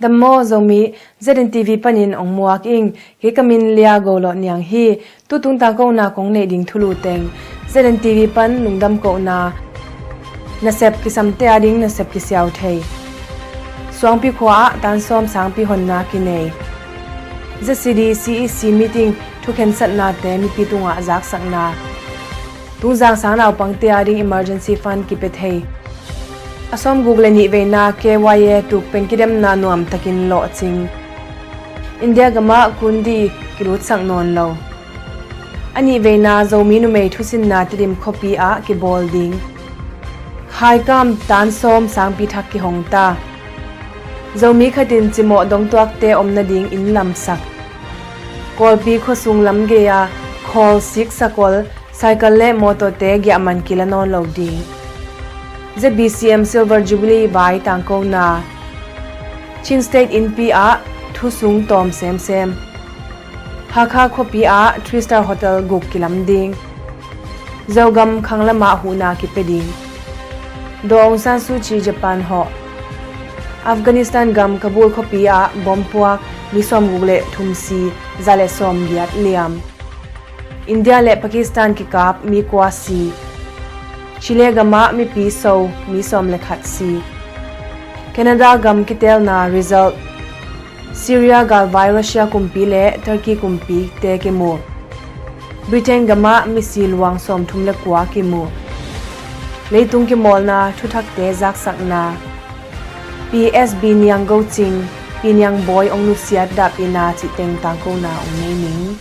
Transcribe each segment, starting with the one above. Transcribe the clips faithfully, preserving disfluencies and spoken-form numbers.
Dam maw Zomi, Z N T V panin ong muak ing, kei ka min Lia Go Lawh Niang hi. Tutung tangkona kong neih ding thulu teng Z N T V pan lungdam kohna. Nasep kisamte ading nasep kisiau thei. Suangpi khua ah tan sawm sangpi honna kinei. Z C D C E C meeting thukhensatnate mipi tungah zaksakna. Tungzang sang naupangte ading emergency fund kipia thei. A sawmguk le nih veina K Y A tuk pen kidemna nuamtakin lawhcing. India gamah kundi kilutsak nawn lo. A nih veina Zomi numei thusinna Tedim khuapi ah kibawl ding. Khaikam tan sawm sangpi thak kihong ta. Zomi khatin cimawh dongtuakte om nading inn lamsak. Kawlpi khuasung lam gei-a khawl siksak awl, cycle le mawtawte giahman kila nawn lo ding. Z B C M Silver Jubilee vai tangkona. Chin State innpi ah thusung tawm semsem. Hakha khuapi ah three star hotel guk kilam ding. Zogam khanglamah huhna kipia ding. Daw Aung San Suu Kyi Japan hawh. Afghanistan gam Kabul khuapi ah bom puak, mi sawmguk le thum si, za le sawmgiat liam. India le Pakistan kikap, mi kua si. Chile gamah mipi so, mi sawm le khat si. Canada gam kitelna result. Syria galvai Russia kumpi le Turkey kumpite kimu. Britain gamah misi luang sawmthum le kua kimu. Leitung kimawlna thuthakte zaksakna. P S B Niang Go Cing, Pi Niang Bawi ong nusiat dahpihna cih teng tangkona ong nei ning.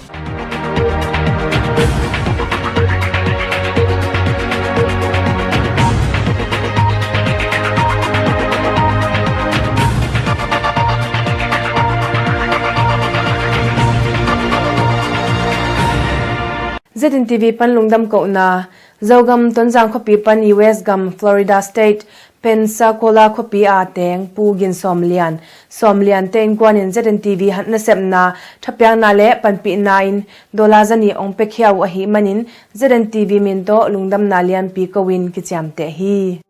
Z N T V pan lungdam kohna. Zogam Tonzang khuapi pan U S gam Florida State Pensacola khuapi a teng Pu Gin Sawm Lian, Sawm Lian te innkuanin Z N T V nasepna thapiakna le panpihna in dollar zanih ong piakhia uh ahih manin Z N T V min tawh lungdamna lianpi ko-in kiciamteh hi.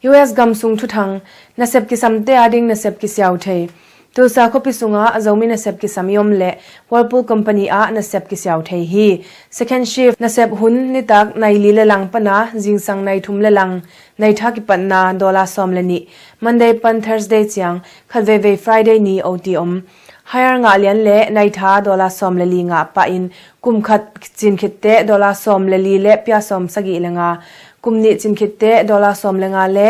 U S gam sung thuthang, nasep kisamte ading nasep kisiau thei. Tulsa khuapi sungah Zomi nasep kisam i om leh Whirlpool company ah nasep kisiau thei hi. Second shift nasep hun nitak nai li le lang pana zingsang nai thum le lang, nai tha kipatna dollar sawm le nih. Monday pan Thursday ciang khat veivei Friday ni O T om. Hire ngah lian le nai tha dollar sawm le li ngah pahin kum khat cin khitteh dollar sawm le li le pia sawm sagih le nga. Kum nih cin khitteh dollar sawm le nga le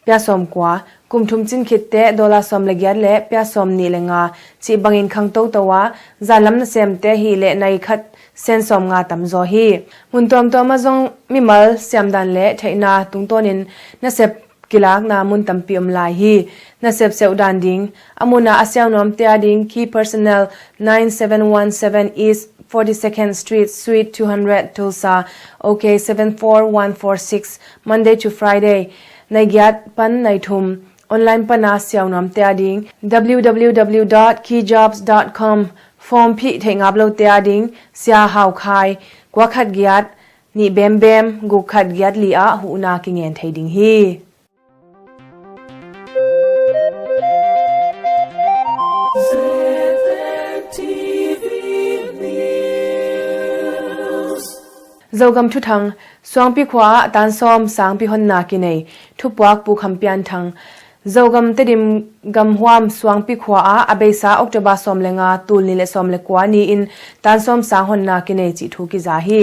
pia sawm kua, kum thum cin khitteh dollar sawm le giat le pia sawm nih le nga cih bangin khang toto a, zanlam nasemte hi le nai khat sen sawm nga tamzaw hi. Mun tuamtuam ah zong mimal siamdan le theihna tungtawnin nasep kilakna mun tampi om lai hi. Nasep seuhdan ding, a munah a siaunuamte ading key personnel, nine seven one seven East forty-second Street, Suite two hundred, Tulsa, OK seven four one four six, Monday to Friday, nai giat pan nai thum. Online pana siaunuamte ading W W W dot key jobs dot com. Form phih theih ngap lote ading Sia Hau Khai, kua khat giat nih bembem guk khat giat li ah huhna kingen thei ding hi. Zogam thuthang, Suangpi khua ah tan sawm sangpi honna kinei. Thupuak Pu Kham Pian Thang. Zogam Tedim gamhuam Suangpi khua ah a beisa October sawm le nga, tul nih le sawm le kua ni-in tan sawm sang honna kinei cih thu kiza hi.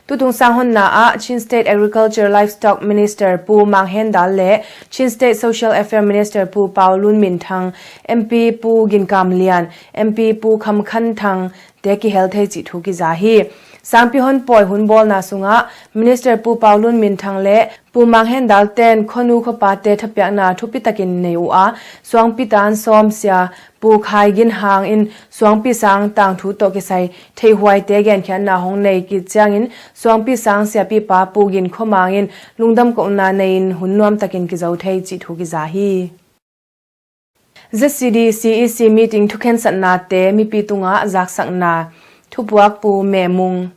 Tutung sang honna ah Chin State Agriculture Livestock Minister Pu Mang Hen Dal le Chin State Social Affairs Minister Pu Pau Lun Min Thang, M P Pu Gin Kam Lian, M P Pu Kham Khan Thang te kihel thei cih thu kiza hi. Sangpi hon pawi hun bawlna sungah Minister Pu Pau Lun Min Thang le Pu Mang Hen Dal ten khuanu khuapate thapiakna thupi takin nei uh a, Suangpi tan sawm sia Pu Khai Gin Hang in Suangpi sang tangthu tawh kisai theihhuaite genkhiatna hong nei kiciangin Suangpi sang siapipa Pu Gin Khua Mang in lungdam kohna nei-in hun nuamtakin kizo thei cih thu kiza hi. Z C D C E C meeting thukhensatnate mipi tungah zaksakna. Thupuak Pu Me Mung.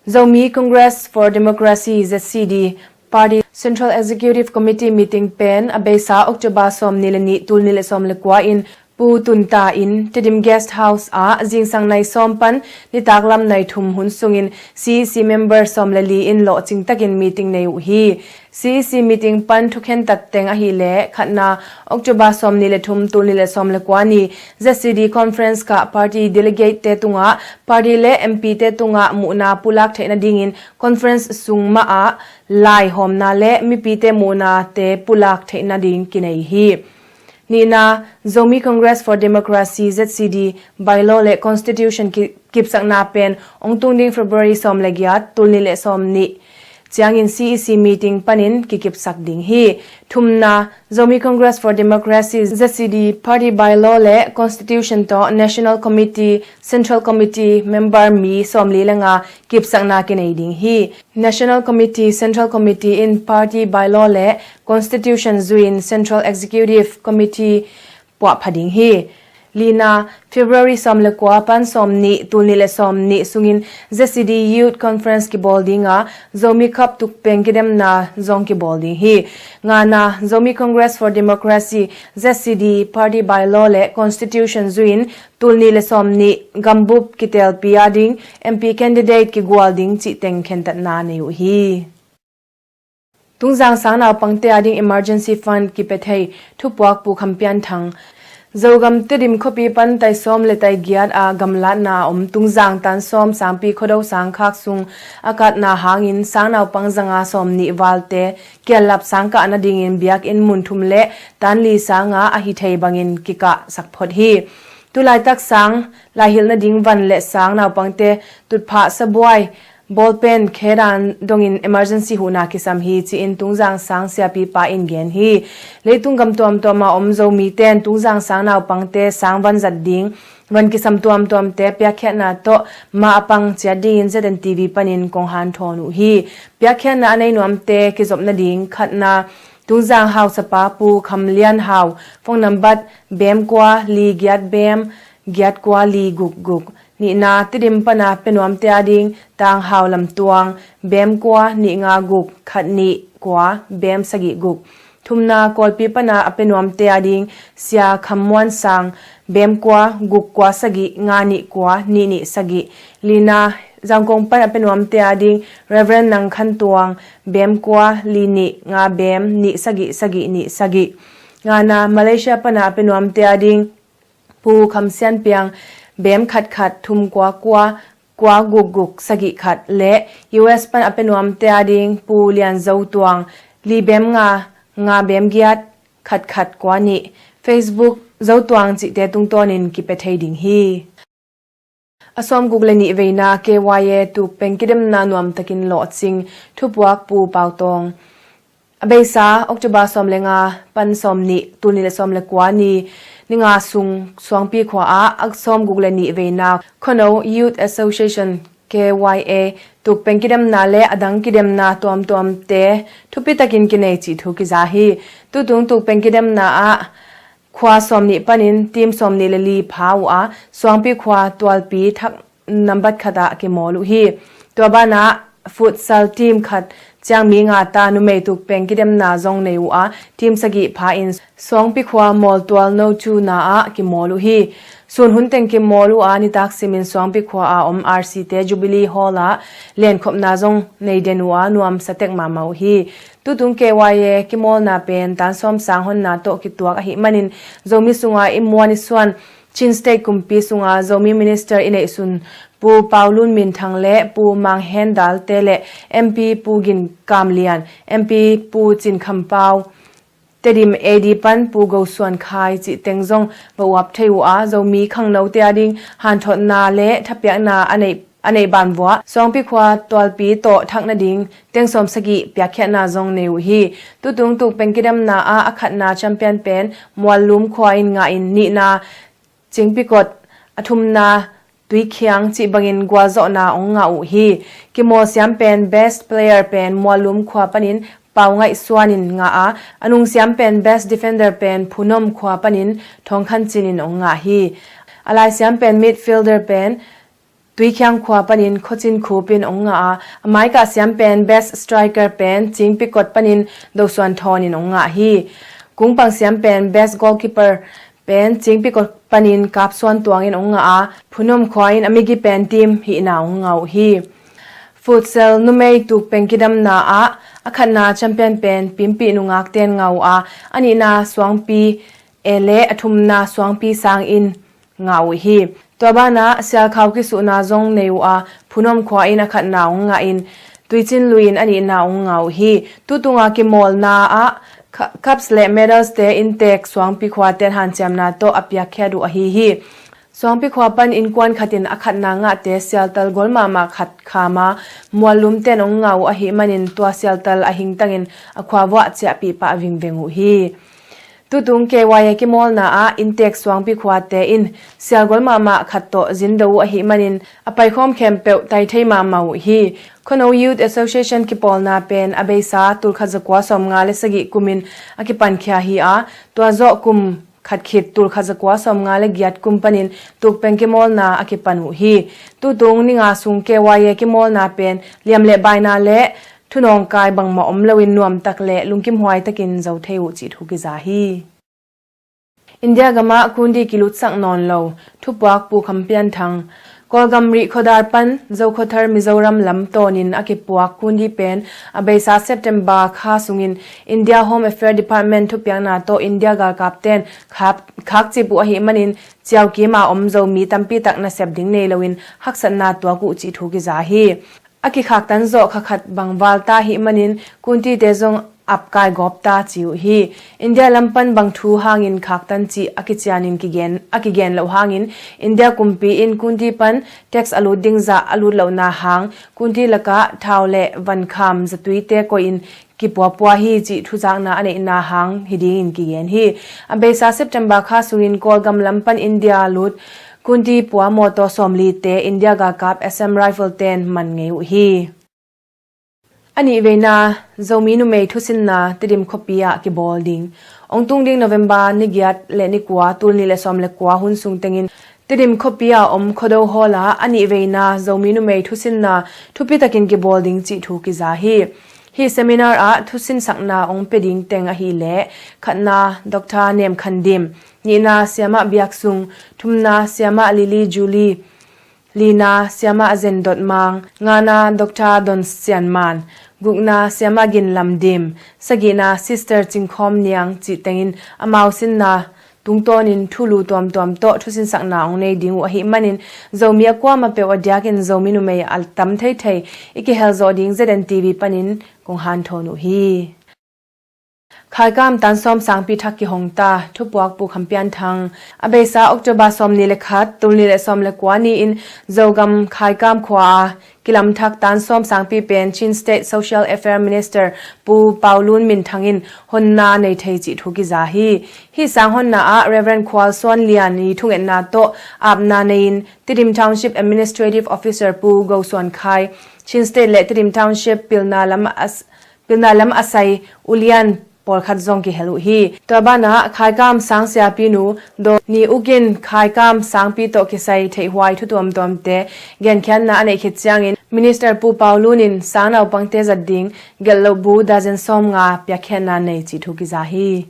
Zomi Congress for Democracy, Z C D, Party Central Executive Committee meeting pen a beisa October sawmnih le nih, tul nih le sawm le kua in Pu Tun Ta in Tedim Guest House ah zingsang nai sawm pan nitak lam nai thum hun sungin C E C member sawm le li in lawhcing takin meeting nei uh hi. C E C meeting pan thukhen tatteng ahih leh, khatna, October sawmnih le thum, tul nih le sawm le kua ni Z C D conference kah party delegate te tungah, party le M P te tungah muhna pulak theih nadingin conference sung mah ah laihawmna le mipite muhnate pulak theih nading kinei hi. Nihna, Zomi Congress for Democracy, Z C D, bylaw le constitution ki-, kipsakna pen ong tung ding February sawm le giat, tul nih le sawmnih ciangin C E C meeting panin kikipsak ding hi. Thumna, Zomi Congress for Democracy, Z C D, party bylaw le constitution tawh National Committee, Central Committee member mi sawmli le nga kipsakna kinei ding hi. National Committee, Central Committee in party bylaw le constitution zui-in Central Executive Committee puahpha ding hi. Lina, February sawm le kua pan sawmnih, tul nih le sawmnih sungin Z C D Youth Conference kibawl dinga, Zomi Cup tukpeng kidemna zong kibawl ding hi. Ngana, Zomi Congress for Democracy, Z C D, party bylaw le constitution zui-in tul nih le sawmnih gambup kitelpi a ding M P candidate kigual ding cih teng khentatna nei uh hi. Tungzang sang naupangte a ding emergency fund kipia thei, thupuak Pu Kham Pian Thang. Zogam Tedim khuapi pan tai sawm le tai giat a gamlatna a om Tungzang tan sawm sangpi Khuado sangkhak sung a katna hangin sang naupang zanga sawmnih valte kiallap sang kah nadingin biakinn mun thum le tan li sanga ahi thei bangin kikahsak phot hi. Tulaitak sang laihilh nading van le sang naupangte tutphah sabuai ballpen khe dan dongin emergency huhna kisam hi, ci-in Tungzang sang siapipa in gen hi. Leitung gam tuamtuam a om Zomite in Tungzang sang naupangte sang van zat ding, van kisam tuamtuamte piakkhiatna tawh ma a pang ciat dingin Z N T V panin kong hanthawn uh hi. Piakkhiatna a nei nuamte kizop nading, khatna, Tungzang hausapa Pu Kham Lian Hau, phone nambat bem kua li giat bem giat kua li guk guk. Nihna, Tedim pana pia nuamte a ding Tang Hau Lam Tuang, bem kua nih nga guk khat nih kua bem sagih guk. Thumna, Kawlpi pana a pia nuamte a ding Sia Kham Muan Sang, bem kua guk kua sagih nga nih kua nih nih sagih. Lina, Zangkong pan a pia nuamte a ding Reverend Nang Khan Tuang, bem kua li nih nga bem nih sagih sagih nih sagih. Ngana, Malaysia pana a pia nuamte a ding Pu Kham Sian Piang, bem khat khat thum kua kua kua guk guk sagih khat le U S pan a pia nuamte a ding Pu Lian Zo Tuang, li bem nga nga bem giat khat khat kua nih. Facebook Zo Tuang cihte tungtawnin kipia thei ding hi. A sawmguk le nih veina K Y A tukpeng kidemna nuamtakin lawhcing, thupuak Pu Pau Tawng. A beisa October sawm le nga pan sawmnih, tul nih le sawm le kua ni, ni nga sung Suangpi khua ah a sawmguk le nih veina Khuano Youth Association, K Y A, tukpeng kidemna le a dang kidemna tuamtuamte thupitakin kinei cih thu kiza hi. Tutung tukpeng kidemna ah khua sawmnih panin team sawmnih le li pha uh a, Suangpi khua tualpi thak nambat khat ah kimawl uh hi. Tua banah futsal team khat ciang mi nga ta numei tukpeng kidemna zong nei uh a, team sagih pha in Suangpi khua mawltual no two na ah kimawl uh hi. Sun hun teng kimawl uh a, nitak simin Suangpi khua a om R C te Jubilee Hall ah lenkhopna zong nei den uh a, nuamsa tek mahmah uh hi. Tutung K Y A kimawlna pen tan sawm sang honna tawh kituak ahih manin Zomi sunga i muan i suan Chin State kumpi sunga Zomi Minister i neihsun Pu Pau Lun Min Thang le Pu Mang Hen Dal te le M P Pu Gin Kam Lian, M P Pu Cin Kham Pau, Tedim A D pan Pu Go Suan Khai cih teng zong va uap thei uh a, Zomi khangnote a ding hanthotna le thapiakna a neih a neih ban vuah Suangpi khua tualpi tawh thak nading teng sawm sagih piakkhiatna zong nei uh hi. Tutung tukpeng kidemna ah a khatna champion pen Muallum khua in ngah in, nihna Cingpikot, a thumna Tuikhiang cih bangin gualzawhna hong ngah uh hi. Kimawl siam pen best player pen Muallum khua panin Pau Ngaih Suan in ngah a, a nung siam pen best defender pen Phunom khua panin Thawng Khan Cin in hong ngah hi. A lai siam pen midfielder pen Tuikhiang khua panin Khuacin Khup in hong ngah a, a maikah siam pen best striker pen Cingpi Kot panin Dosuan Thawn in hong ngah hi. Kungpang siam pen best goalkeeper pen Cingpi Kot panin Kap Suan Tuang in hong ngah a, Phunom khua in a migi pen team hihna hong ngah uh hi. Futsal numei tukpeng kidamna ah a khatna champion pen Pimpi Nungak ten ngah uh a, a nihna Suangpi E le a thumna Suangpi Sang in ngah uh hi. Tua banah sialkhau kisuhna zong nei uh a, Phunom khua in a khatna hong ngah in, Tuicin Lui in a nihna hong ngah uh hi. Tutunga kimawlna ah cu-, cups le medals te inntek Suangpi khua ten hanciamna tawh a piakkhiat uh ahi hi. Suangpi khua pan innkuan khatin a khatna ngahte sialtal gol mahmah khat khama muallum ten hong ngah uh ahih manin tua sialtal a hingtangin a khua vuah ciahpih pah vingveng uh hi. Tutung K Y A kimawlna ah inntek Suangpi khuate in sialgol mahmah khat tawh zindo uh ahih manin a paikhawm khempeuh tai thei mahmah uh hi. Khuano Youth Association kipawlna pen a beisa tulkhat zakua sawmnga le sagih kumin a kipankhia hi a, tua zawh kum khat khit tulkhat zakua sawmnga le giat kum panin tukpeng kimawlna a kipan uh hi. Tutung ninga sung K Y A kimawlna pen liam le baina le thunawngkai bangmah om loin nuamtak le lungkimhuai takin zo thei uh cih thu kiza hi. India gamah kundi kilutsak nawn lo, thupuak Pu Kham Pian Thang. Kawlgam Rihkhawdar pan Zokhawthar Mizoram lam tawnin a kipuak kundi pen a beisa September kha sungin India Home Affairs Department thupiakna tawh India galkapten khak, khakcip uh ahih manin ciaukim a om Zomi tampi tak nasep ding nei loin haksatna tuak uh cih thu kiza hi. A kikhaktan zawh khakhat bang val ta ahih manin kuntite zong apkai gawp ta ci uh hi. India lam pan bang thu hangin khaktan cih a kicianin kigen, a kigen loh hangin India kumpi in kunti pan tax a lut ding zah a lut lohna hang kunti lakah thau le vankham zatuite koihin kipuapua hi cih thuzakna a neihna hang hi dingin kigen hi. A beisa September kha sungin Kawlgam lam pan India lut kunti pua mawtaw sawmlite India galkap Assam Rifle ten man ngei uh hi. A nih veina Zomi numei thusinna Tedim khuapi ah kibawl ding. Hong tung ding November ni giat le ni kua, tul nih le sawm le kua hun sung tengin Tedim khuapi a om Khuado Hall ah a nih veina Zomi numei thusinna thupi takin kibawl ding cih thu kiza hi. Hih seminar ah thusinsakna hong pia ding teng ahih leh khatna Doctor Nem Khan Dim, nihna Siamah Biak Sung, thumna Siamah Lily Julie, lina Siamah Zen Dot Mang, ngana Doctor Don Sian Man, gukna Siamah Gin Lam Dim, sagihna Sister Cing Khawm Niang cih tengin amau sinna tungtawnin thulu tuamtuam tawh thusinsakna hong nei ding uh ahih manin Zomi a kuamah peuh a diakin Zomi numei a tam theithei i kihel zawh ding Z N T V panin kong hanthawn uh hi. Khaikam tan sawm sangpi thak kihong ta, thupuak Pu Kham Pian Thang. A beisa October sawmnih le khat, tul nih le sawm le kua ni-in Zogam Khaikam khua a kilam thak tan sawm sangpi pen Chin State Social Affairs Minister Pu Pau Lun Min Thang in honna nei thei cih thu kiza hi. Hih sang honna ah Reverend Khual Suan Lian i thungetna tawh apna nei-in Tedim Township Administrative Officer Pu Go Suan Khai, Chin State le Tedim Township pilna lam a s-, pilna lam a sai ulian pawlkhat zong kihel uh hi. Tua banah Khaikam sang siapinu Daw Ni Uk in Khaikam sangpi tawh kisai theihhuai thu tuamtuamte genkhiatna a neih khit ciangin Minister Pu Pau Lun in sang naupangte zat ding gelh loh bu dazen sawmnga piakkhiatna nei cih thu kiza hi.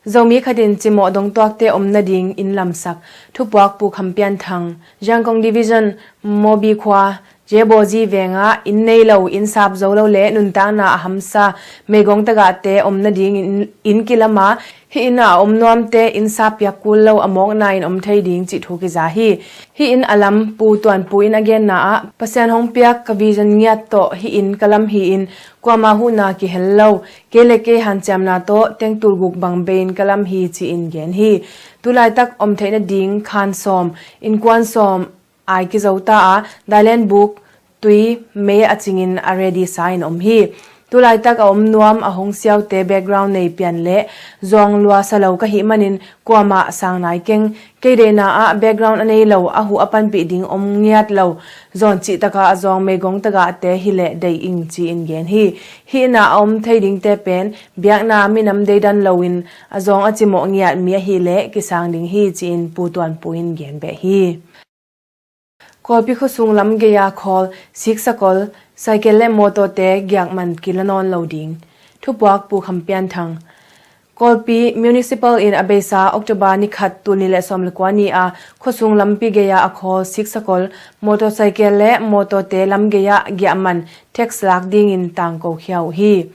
Zomi khatin cimawh dongtuakte om nading inn lamsak, thupuak Pu Kham Pian Thang. Zangkong Division, Mawbi khua, Jebozi vengah inn nei lo, inn sap zo lo le nuntakna a hamsa meigong tagahte om nading inn, inn kilam a, hih inn a om nuamte inn sap piak kul lo a mawkna in om thei ding cih thu kiza hi. Hih inn a lam Pu Tuan Pu in a genna ah, Pasian hong piak ka vision ngiat tawh hih inn ka lam hi-in kuama huhna kihel lo, kei le kei hanciamna tawh tengtul guk bang bei-in ka lam hi ci-in gen hi. Tulaitak om theih nading khan sawm, innkuan sawm ai kizo ta a, dailen buk, tui, mei a cingin a ready sa-in om hi. Tulaitak a om nuam a hong siaute background nei pian le zawng lua sa lo ka hih manin kuamah sang nai keng. Kei deihna ah background a nei lo, a huh a panpih ding om ngiat lo, zawn cihtaka a zawng meigong tagahte hileh deih ing ci-in gen hi. Hih inn a om thei dingte pen biakna minam deidan loin a zawng a cimawh ngiat mi ahileh kisang ding hi ci-in Pu Tuan Pu in gen beh hi. Kawlpi khuasung lam gei-a khawl siksakol, cycle le mawtawte giakman kila nawn lo ding. Thupuak Pu Kham Pian Thang. Kawlpi Municipal in a beisa October ni khat, tul nih le sawm le kua ni-a khuasung lampi gei-a a khawl siksakol, motorcycle le mawtawte lam gei-ah giahman tax lak dingin tangko khia uh hi.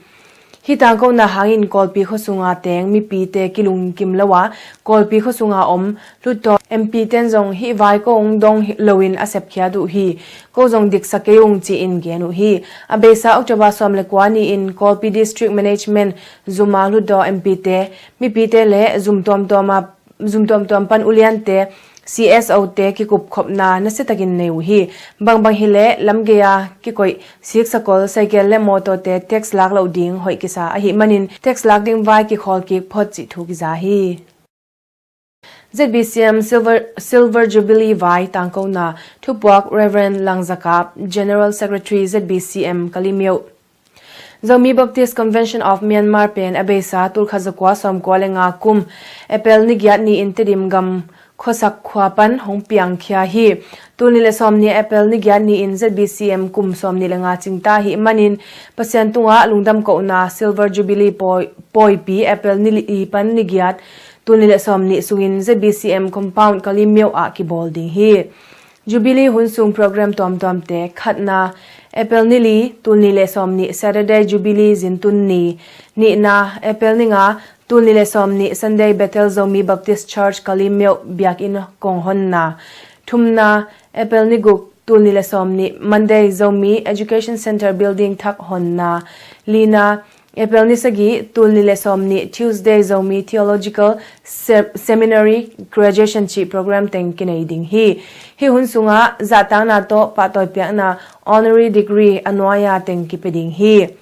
Hih tangkona hangin Kawlpi khuasunga teng mipite kilungkim lo a, Kawlpi khuasunga om Hlutdaw M P ten zong hih vai kong dong loin a sepkhiat uh hi. Ko zong diksa kei ung ci-in gen uh hi. A beisa October sawm le kua ni-in Kawlpi District Management zuma Hlutdaw M P te, mipite le zum tuamtuama, zum tuamtuam pan uliante, C S O te kikupkhopna nasiatakin nei uh hi. Bangbang hileh lamgei-a kikoih siksakol, cycle le mawtawte tax lak loh ding hoih kisa ahih manin tax lak ding vai kikhawl kik phot cih thu kiza hi. Z B C M Silver, Silver Jubilee vai tangkona. Thupuak Reverend Lang Za Kap, General Secretary Z B C M Kalimyo. Zomi Baptist Convention of Myanmar pen a beisa tul khat za kua sawm kua le nga kum April ni giat ni-in Tedim gam Khuasak khua pan hong piangkhia hi. Tul nih le sawm nih April ni giat ni-in Z B C M kum sawm nih le nga cingta ahih manin Pasian tungah lungdam kohna Silver Jubilee pawi, pawipi April ni li pan ni giat, tul nih le sawm nih sungin Z B C M compound Kalimyo ah kibawl ding hi. Jubilee hun sung program tuamtuamte: khatna, April ni li, tul nih le sawm nih Saturday Jubilee zintun ni. Nihna, April ni nga, tul nih le sawm nih Sunday Bethel Zomi Baptist Church Kalimyo biakinn kong honna. Thumna, April ni guk, tul nih le sawm nih Monday Zomi Education Center building thak honna. Lina, April ni sagih, tul nih le sawm nih Tuesday Zomi Theological Se-, Seminary graduation cih program teng kinei ding hi. Hih hun sungah zahtakna tawh pahtawi piakna honorary degree a nuai-a teng kipia ding hi.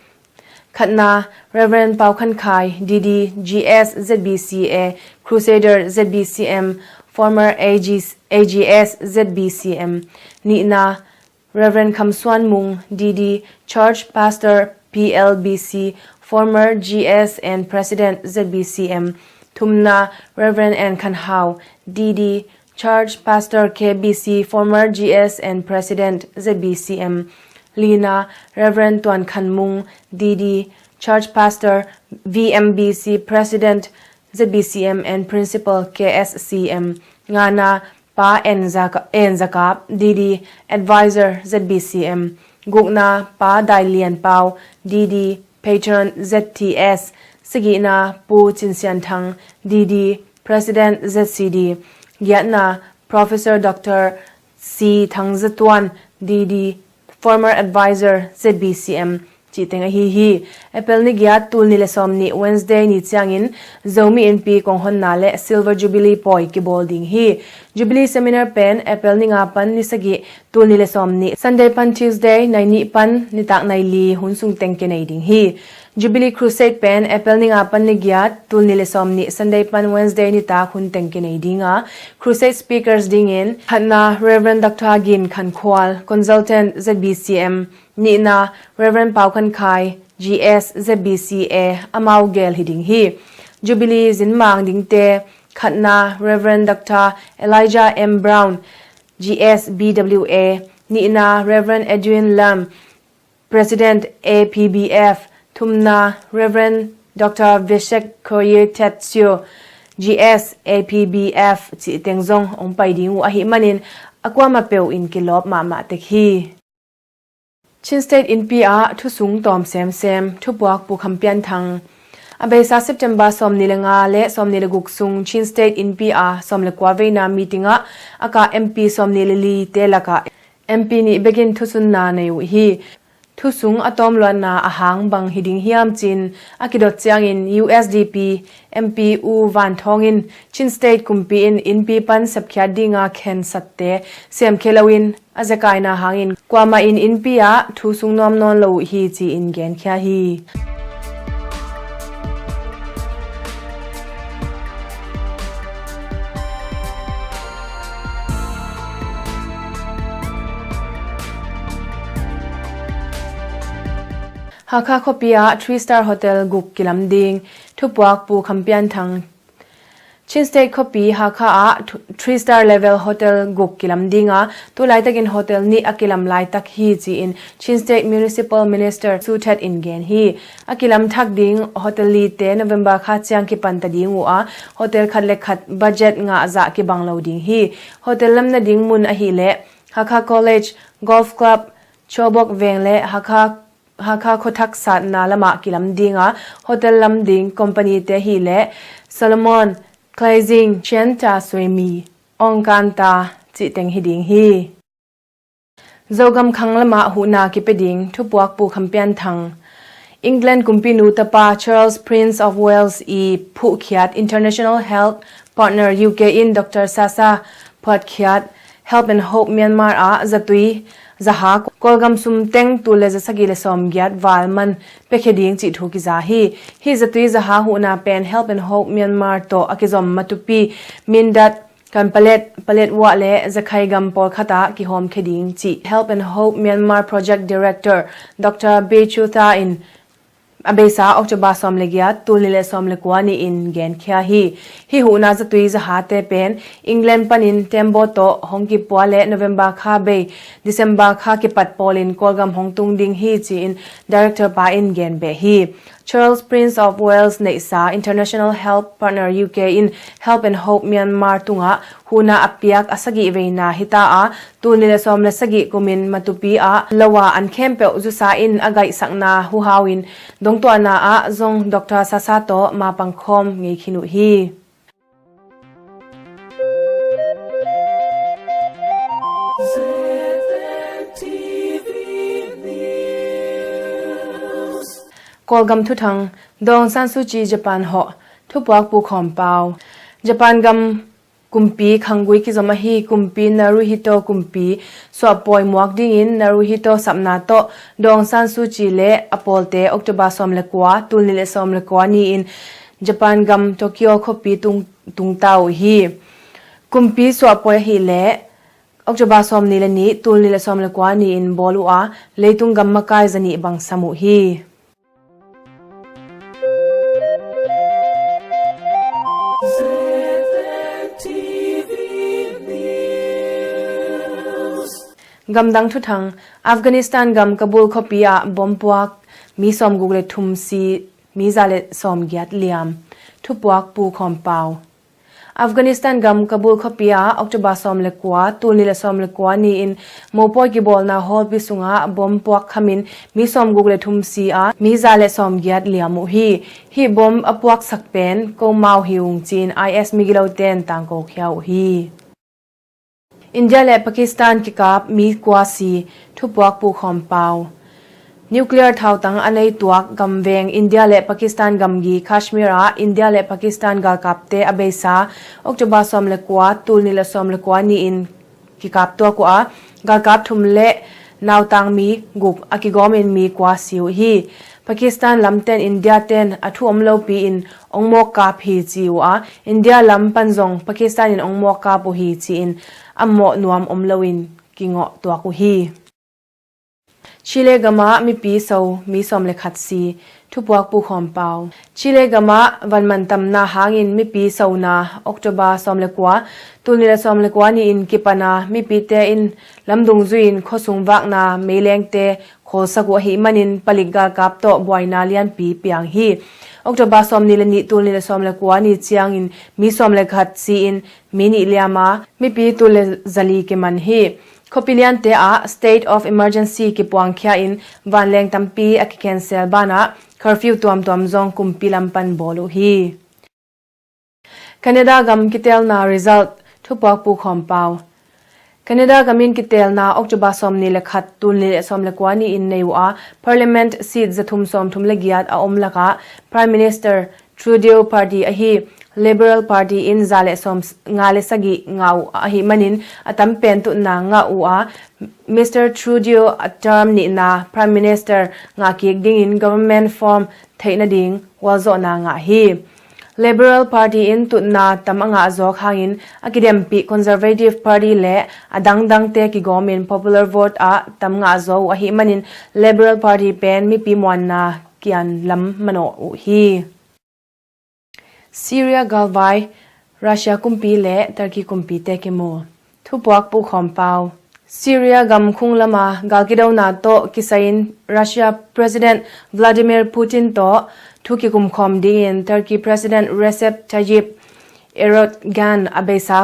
Khatna, Reverend Pau Khan Khai, D D, G S, Z B C A, Crusader, Z B C M, former A G, A G S, Z B C M. Nihna, Reverend Kham Suan Mung, D D, Church Pastor, P L B C, former G S and President, Z B C M. Thumna, Reverend N Khan Hau, D D, Church Pastor, K B C, former G S and President, Z B C M. Lina, Reverend Tuan Khan Mung, D D, Church Pastor, V M B C, President, Z B C M and Principal, K S C M. Ngana, Pa En Za-, En Za Kap, D D, Advisor, Z B C M. Gukna, Pa Dai Lian Pau, D D, Patron, Z T S. Sagihna, Pu Cin Sian Thang, D D, President, Z C D. Giatna, Professor Doctor C Thang Za Tuan, D D, former advisor, Z B C M, cih teng ahi hi. April ni giat, tul nih le sawm nih Wednesday ni ciangin Zomi Innpi kong honna le Silver Jubilee pawi kibawl ding hi. Jubilee seminar pen April ni nga pan ni sagih, tul nih le sawm nih Sunday pan Tuesday nai nih pan nitak nai li hun sung teng kinei ding hi. Jubilee Crusade pen April ni nga pan ni giat, tul nih le sawm nih Sunday pan Wednesday nitak hun teng kinei ding a, Crusade speakers dingin khatna, Reverend Doctor Gin Khan Khual, Consultant, Z B C M. Nihna, Reverend Pau Khan Khai, G S, Z B C A, amau gel hi ding hi. Jubilee zinmang dingte: khatna, Reverend Doctor Elijah M Brown, G S, B W A. Nihna, Reverend Edwin Lam, President, A P B F. Thumna, Reverend Doctor Vishek Khoye Tetsio, G S, A P B F, cih teng zong hong pai ding uh ahih manin a kuamah peuh in kilawp mahmah tek hi. Chin State Innpi ah thusung tawm semsem. Thupuak Pu Kham Pian Thang. A beisa September sawm nih le nga le sawm nih le guk sung Chin State Innpi ah sawm le kua veina meeting ah a kah M P sawm nih le li te lakah M P nih bekin thusunna nei uh hi. Thusung a tawmluatna ahang bang hi ding hiam ci-in a kidot ciangin U S D P M P U Van Thawng in Chin State kumpi in innpi pan sepkhiat dinga khensatte siamkhia loin a zakaina hangin kuamah in innpi ah thu sung nuam nawn lo uh hi ci-in genkhia hi. Hakha khuapi ah three star hotel guk kilam ding. Thupuak Pu Kham Pian Thang. Chin State khuapi Hakha ah th-, three star level hotel guk kilam dinga, tu laitakin hotel nih a kilam laitak hi ci-in Chin State Municipal Minister Suu Tet in gen hi. A kilam thak ding hotel lite November kha ciang kipanta ding uh a, hotel khat le khat budget ngah zah kibang lo ding hi. Hotel lam nading mun ahileh Hakha College, Golf Club, Chobok Veng le Hakha, Hakha khuathak satna lamah kilam dinga, hotel lam ding company te hileh Solomon, Claising, Chianta Suemi, Ongkanta cih teng hi ding hi. Zogam khang lamah huhna kipia ding, thupuak Pu Kham Pian Thang. England kumpinu tapa Charles Prince of Wales i phuhkhiat International Health Partner U K in Doctor Sasa phuatkhiat Help and Hope Myanmar ah zatui zaha Kawlgam sum teng tul le zasagih le sawmgiat val man piakhia ding cih thu kiza hi. Hih zatui zaha huhna pen Help and Hope Myanmar tawh a kizom Matupi, Mindat, Kanpalet, Paletwa le Zakhai gam pawlkhat ah kihawmkhia ding cih Help and Hope Myanmar Project Director Doctor Bechu Tha in a beisa October sawm le giat, tul nih le sawm le kua ni-in genkhia hi. Hih huhna zatui zahate pen England panin tembaw tawh hong kipua le November kha bei, December kha kipat pawlin Kawlgam hong tung ding hi ci-in Director pa in gen beh hi. Charles Prince of Wales neihsa International Health Partner U K in Help and Hope Myanmar tungah huhna a piak a sagih veina hita a, tul nih le sawm le sagih kumin Matupi ah lo a an khempeuh zusa in a gaihsakna huhau in dongtuahna ah zong Doctor Sasa tawh mapangkhawm ngei khin uh hi. Kawlgam thuthang, Daw Aung San Suu Kyi Japan hawh, thupuak Pu Khawm Pau. Japan gam kumpi khanggui kizom ahi kumpi Naruhito kumpi suahpawi muak dingin Naruhito sapna tawh Daw Aung San Suu Kyi le a pawlte October sawm le kua, tul nih le sawm le kua ni-in Japan gam Tokyo khuapi tung, tungta uh hi. Kumpi suahpawi ahileh October sawm ni le nih, tul nih le sawm le kua ni-in bawl uh a, leitung gam makai zanih bang sam uh hi. Gamdang thuthang, Afghanistan gam Kabul khuapi ah bom puak, mi sawmguk le thum si, mi za le sawmgiat liam. Thupuak Pu Khawm Pau. Afghanistan gam Kabul khuapi ah October sawm le kua, tul nih le sawm le kua ni-in mopawi kibawlna hallpi sungah bom puak khamin mi sawmguk le thum si a, mi za le sawmgiat liam uh hi. Hih bom a puaksak pen Ko Mau hi ung ci-in I S migilote in tangkokhia uh hi. India le Pakistan kikap mi kua si, thupuak Pu Khawm Pau. Nuclear thautang a nei tuak gamveng India le Pakistan gamgi Kashmir ah India le Pakistan galkapte a beisa October sawm le kua, tul nih le sawm le kua ni-in kikap tuak uh a, galkap thum le nautang mi guk a kigawmin mi kua si uh hi. Pakistan lamten India ten a thu om lopi-in ong mawkkap hi ci uh a, India lam pan zong Pakistan in ong mawkkap uh hi ci-in a mawh nuam om loin kingawh tuak uh hi. Chile gamah mipi so mi sawm le khat si, thupuak Pu Khawm Pau. Chile gamah vanman tamna hangin mipi sona October sawm le kua, tul nih le sawm le kua ni-in kipana mipite in lamdung zui-in khuasung vakna meilengte khawlsak uh ahih manin palik galkap tawh buaina lianpi piang hi. October sawm ni le nih, tul nih le sawm le kua ni ciangin mi sawm le khat si-in mi nih liam a, mipi tul le zali kiman hi. Khuapi liante ah state of emergency kipuangkhia in vanleng tampi a kicancel banah curfew tuamtuam zong kumpi lam pan bawl uh hi. Canada gam kitelna result, thupuak Pu Khawm Pau. Canada gam in kitelna October sawm ni le khat, tul ni le sawm le kua ni-in nei uh a, Parliament seat za thum sawm thum le giat a om lakah Prime Minister Trudeau party ahi Liberal Party in za le sawm nga le sagih ngah uh ahih manin a tam pen tutna ngah uh a, Mister Trudeau a term nihna Prime Minister ngah kik dingin government form theih nading gualzawhna ngah hi. Liberal Party in tutna tam a ngah zawk hangin a kidempih Conservative Party le a dangdangte kigawmin popular vote ah tam ngah zaw uh ahih manin Liberal Party pen mipi muanna kian lam manawh uh hi. Syria galvai Russia kumpi le Turkey kumpite kimu. Thupuak pukhawm pau. Syria gam khung lama galkidona tawh kisai-in Russia President Vladimir Putin tawh thu kikumkhawm dingin Turkey President Recep Tayyip Erdogan a beisa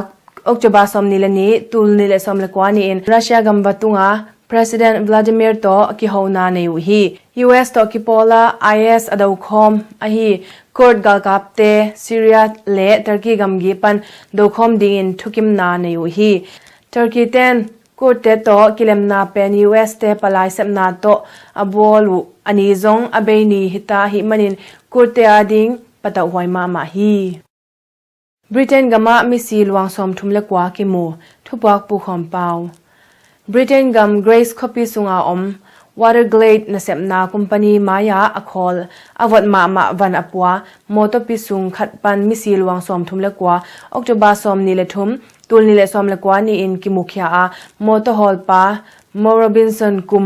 October sawmnih le nih, tul nih le sawm le kua ni-in Russia gam va tunga President Vladimir tawh kihona nei uh hi. U S tawh kipawla I S a dokhawm ahi Kurd galkapte Syria le Turkey gamgi pan dokhawm dingin thukimna nei uh hi. Turkey ten Kurd te tawh kilemna pen U S te palai sepna tawh a bawl uh a ni zong a bei ni hita ahih manin Kurd te ading patauhhuai mahmah hi. Britain gamah misi luang sawmthum le kua kimu. Thupuak pukhawm pau. Britain gam Grays khuapi sunga om Waterglade nasepna company mai-ah a khawl a vot mahmah van a pua mawtawpi sung khat pan misi luang sawmthum le kua, October sawmnih le thum, tul nih le sawm le kua ni-in kimukhia a, mawtaw hawlpa Mo Robinson kum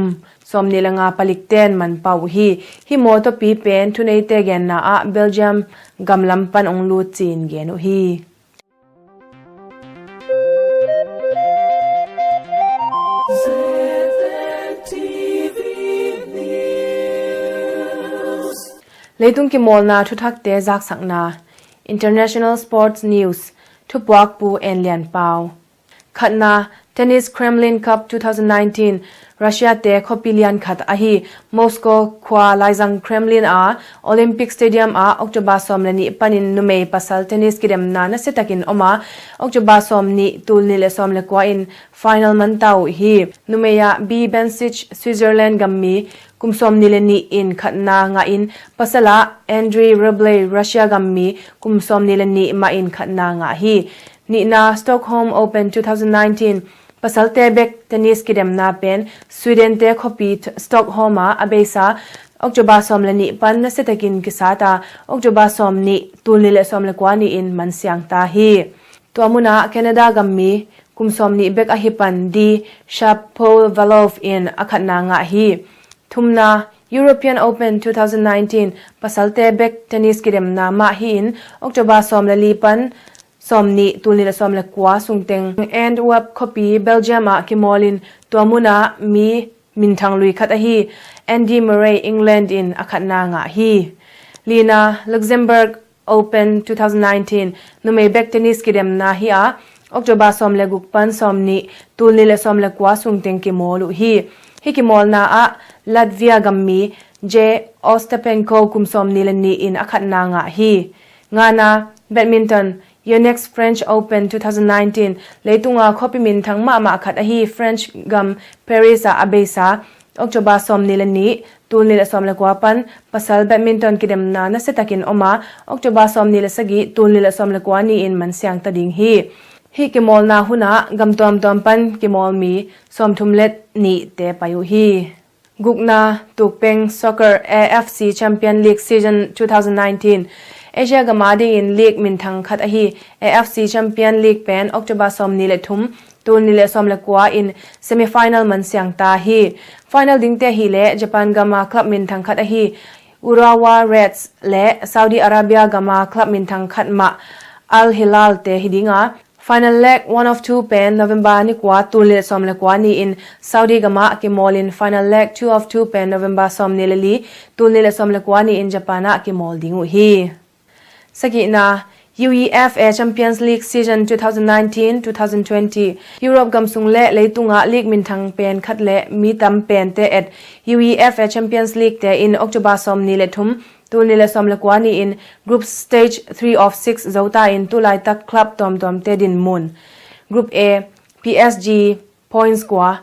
sawmnih le nga palikten man pah uh hi. Hih mawtawpi pen thuneite genna ah Belgium gamlam pan ong lut ci-in gen uh hi. Leitung kimawlna thuthakte zaksakna. International Sports News. Thupuak Pu En Lian Pau. Khatna, Tennis Kremlin Cup two thousand nineteen, Russia te khuapi lian khat ahi Moscow khua laizang Kremlin a Olympic Stadium ah October sawm le nih panin numei pasal tennis kidemna nasiatakin om a, October sawmnih, tul nih le sawm le kua in final man ta uh hi. Numei ah Bi Bencic, Switzerland gammi, kum sawmnih le nih in khatna ngah in, pasal ah Andrei Rublev, Russia gammi, kum sawmnih le nih mah in khatna ngah hi. Nihna, Stockholm Open two thousand nineteen, pasalte bek tennis kidemna pen Sweden te khuapi Stockholm ah a beisa October sawm le nih pan nasiatakin kisat a, October sawmnih, tul nih le sawm le kua ni-in mansiang ta hi. Tua munah Canada gammi kum sawmnih bek ahi pan Di Shapovalov in a khatna ngah hi. Thumna, European Open two thousand nineteen, pasalte bek tennis kidemna mah hi-in October sawm le li pan sawmnih, tul nih le sawm le kua sungteng Antwerp khuapi Belgium ah kimawlin tua munah mi minthang lui khat ahi Andy Murray, England in a khatna ngah hi. Lina, Luxembourg Open two thousand nineteen, numei bek tennis kidemna hi a, October sawm le guk pan sawmnih, tul nih le sawm le kua sungteng kimawl uh hi. Hih kimawlna ah Latvia gammi Jay Ostapenko kum sawmnih le nih in a khatna ngah hi. Ngana, badminton, Yonex French Open two thousand nineteen, leitunga khuapi minthang mahmah khat ahi French gam Paris ah a beisa October sawmnih le nih, tul nih le sawm le kua pan pasal badminton kidemna nasiatakin om a, October sawmnih le sagih, tul nih le sawm le kua ni-in mansiang ta ding hi. Hih kimawlna hunah gam tuamtuam pan kimawl mi sawmthum le nihte pai uh hi. Gukna, tukpeng soccer A F C Champion League season two thousand nineteen. Asia gam adingin league minthang khat ahi A F C Champion League pen October sawmnih le thum, tul nih le sawm le kua in semifinal mansiang ta hi. Final dingte ahih leh Japan gama club minthang khat ahi Urawa Reds le Saudi Arabia gama club minthang khat mah Al Hilal te hi ding a, final leg one of two pen November ni kua, tul nih le sawm le kua ni-in Saudi gamah kimawlin, final leg two of two pen November sawmnih le li, tul nih le sawm le kua ni-in Japan ah kimawl ding uh hi. Sagihna, U E F A Champions League season two thousand nineteen two thousand twenty. Europe gam sung le leitungah league minthang pen khat le mi tam pente et U E F A Champions League te in October sawmnih le thum, tul nih le sawm le kua ni-in group stage three of six zo ta in, tulaitak club tuamtuamte dinmun. Group A, P S G points kua,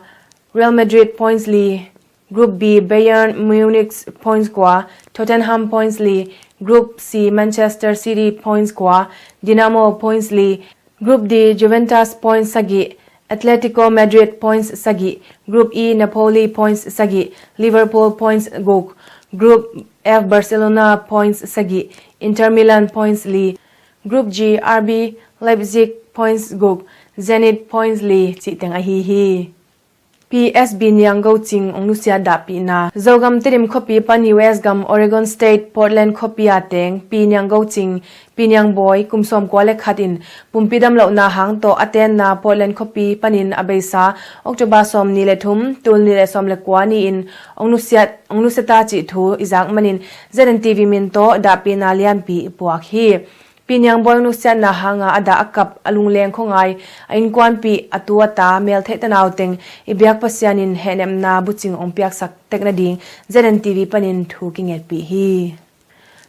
Real Madrid points li. Group B, Bayern Munich points kua, Tottenham points li. Group C, Manchester City points kua, Dinamo points li. Group D, Juventus points sagih, Atletico Madrid points sagih. Group E, Napoli points sagih, Liverpool points guk. Group F, Barcelona points sagih, Inter Milan points li. Group G, R B Leipzig points guk, Zenit points li cih teng ahi hi. Pi S B Niang Go Cing ong nusiat dahpihna. Zogam Tedim khuapi pan U S gam Oregon State Portland khuapi a teng Pi Niang Go Cing, Pi Niang Bawi, kum sawmkua le khat in pumpi damlohna hang tawh a tenna Portland khuapi panin a beisa October sawmnih le thum, tul nih le sawm le kua ni-in ong nusiat, ong nusia ta cih thu i zak manin Z N T V min tawh dahpihna lianpi i puak hi. Pi Niang Bawi nusiatna hanga a dah a kap, a lungleng khuangai, a innkuanpih, a tu a ta, mel theihta nauteng i biak Pasian in hehnepna bucing ong piaksak tek nading Z N T V panin thu kingetpih hi.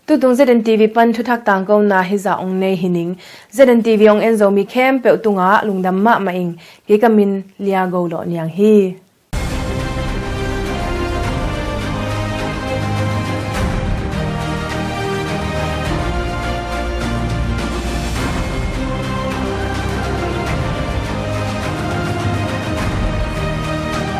Tutung Z N T V pan thuthak tangkona hizah ong nei hi ning. Z N T V ong en zo mi khempeuh tungah lungdam mahmah ing. Kei ka min Lia Go Lawh Niang hi.